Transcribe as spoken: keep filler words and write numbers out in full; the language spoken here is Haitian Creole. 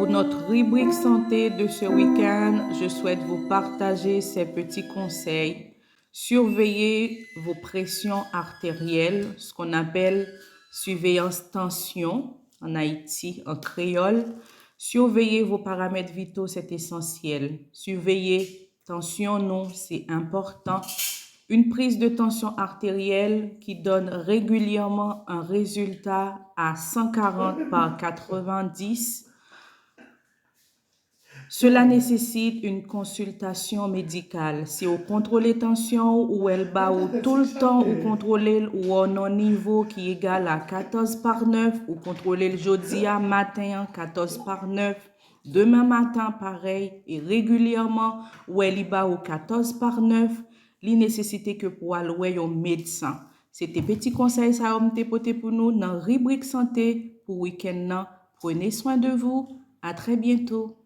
Pour notre rubrique santé de ce week-end, je souhaite vous partager ces petits conseils. Surveillez vos pressions artérielles, ce qu'on appelle surveillance tension en Haïti, en créole. Surveillez vos paramètres vitaux, c'est essentiel. Surveillez tansyon nou, c'est important. Une prise de tension artérielle qui donne régulièrement un résultat à cent quarante par quatre-vingt-dix. Cela nécessite une consultation médicale. Si ou kontwole tansyon ou, ou wè l ba ou toultan, ou kontwole l, ou wè w nan nivo ki egal a katòz par nèf, ou kontwole l jodi a maten an, katòz par nèf, demen maten parèy, e regilyèman, ou wè li ba ou katòz par nèf, li nesesite ke pou w al wè yon medsen. Se te peti konsèy sa yo m te pote pou nou nan ribrik sante pou wikenn nan. Prenez soin de vous. À très bientôt.